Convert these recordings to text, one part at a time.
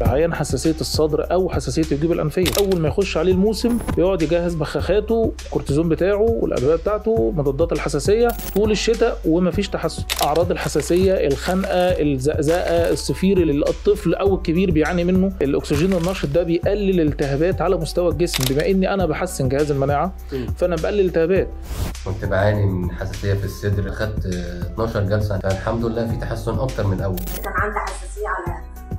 عيان حساسية الصدر او حساسية الجيوب الانفيه، اول ما يخش عليه الموسم يقعد يجهز بخاخاته، الكورتيزون بتاعه والادوية بتاعته، مضادات الحساسية طول الشتاء، ومفيش تحسن. اعراض الحساسية، الخنقه، الزقزقه، الصفير اللي الطفل او الكبير بيعاني منه. الاكسجين النشط ده بيقلل الالتهابات على مستوى الجسم، بما اني انا بحسن جهاز المناعة فانا بقلل الالتهابات. كنت بعاني من حساسية في الصدر، اخدت 12 جلسه، فالحمد لله في تحسن اكتر من الاول. كان عندي حساسية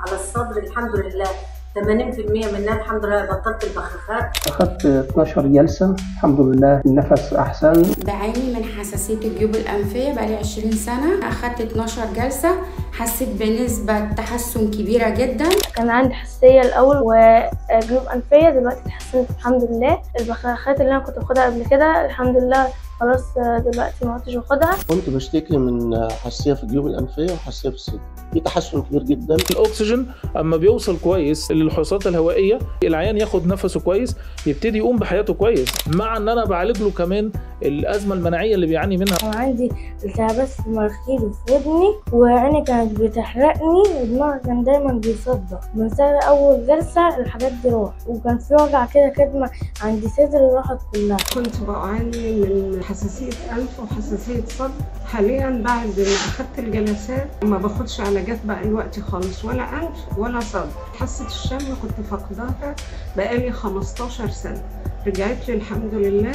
على الصدر، الحمد لله 80% منها الحمد لله بطلت البخاخات. اخذت 12 جلسه الحمد لله النفس احسن. بعاني من حساسية الجيوب الانفيه بقالي 20 سنة، اخذت 12 جلسه، حسيت بنسبة تحسن كبيرة جدا. كان عندي حساسية الاول وجيوب انفيه، دلوقتي اتحسنت الحمد لله. البخاخات اللي انا كنت باخدها قبل كده الحمد لله خلاص دلوقتي ما عدتش باخدها. كنت بشتكي من حساسية في الجيوب الانفيه وحساسيه في الصدر، في تحسن كبير جدا. الاكسجين اما بيوصل كويس للحصات الهوائية، العيان ياخد نفسه كويس، يبتدي يقوم بحياته كويس، مع ان انا بعالج له كمان الازمة المناعية اللي بيعاني منها. كان عندي التهابات في مناخيري وفي ودني، وعيني كانت بتحرقني، ودماغي كان دايما بيصدع. من ساعة اول جلسه الحاجات دي راحت، وكان في وجع كده كدمه عند صدري راحت كلها. كنت بعاني من حساسية انف وحساسيه صدر، حاليا بعد ما اخدت الجلسات ما باخدش علاجات بقى الوقت خالص، ولا انف ولا صدر. حاسه الشم كنت فاقداها بقالي 15 سنة، رجعت لي الحمد لله.